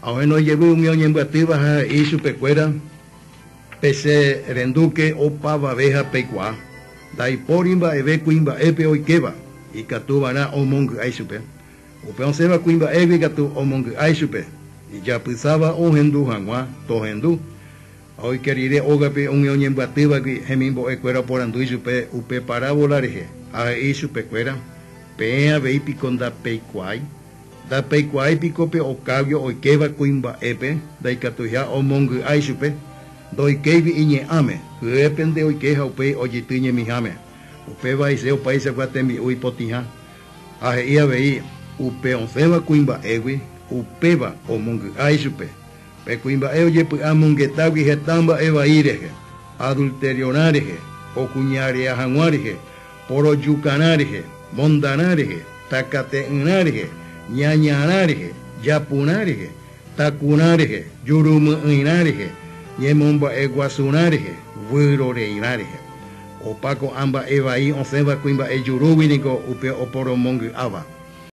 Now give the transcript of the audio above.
Ha ohenói jevy umi oñembyatýva ha he'i ichupekuéra, Peche rendúke opavave ha peikuaa, ndaipóri mba'eve kuimba'épe oikéva, ikatu va'erã omongy'a ichupe. Upe osẽva kuimba'égui katu omongy'a ichupe, ijapysáva ohendu hag̃ua tohendu. Ha oike rire ógape umi oñembyatývagui hemimbo'ekuéra oporandu ichupe upe parávola rehe, ha he'i ichupekuéra, Peẽ avei piko ndapeikuaái? Ndapeikuaái piko pe okáguio oikéva kuimba'épe ndaikatuiha omongy'a ichupe? Ndoikéigui iñe'ãme, hyépente oike ha upéi ojeity ñemiháme. Upéva he'ise opaichagua tembi'u ipotĩha. Ha he'i avei, Upe osẽva kuimba'égui, upéva omongy'a ichupe. Pe kuimba'e ojepy'a mongetágui heta mba'e vai rehe, adulteriorã rehe, okuñarea hag̃ua rehe, porojukarã rehe, mondarã rehe, takate'ỹrã rehe, ñañarã rehe, japurã rehe, takurã rehe, jurumy'ỹirã rehe, ñemomba'eguasurã rehe, vyroreirã rehe. Opa ko'ã mba'e vai osẽva kuimba'e jurúgui niko upe oporomongy'áva.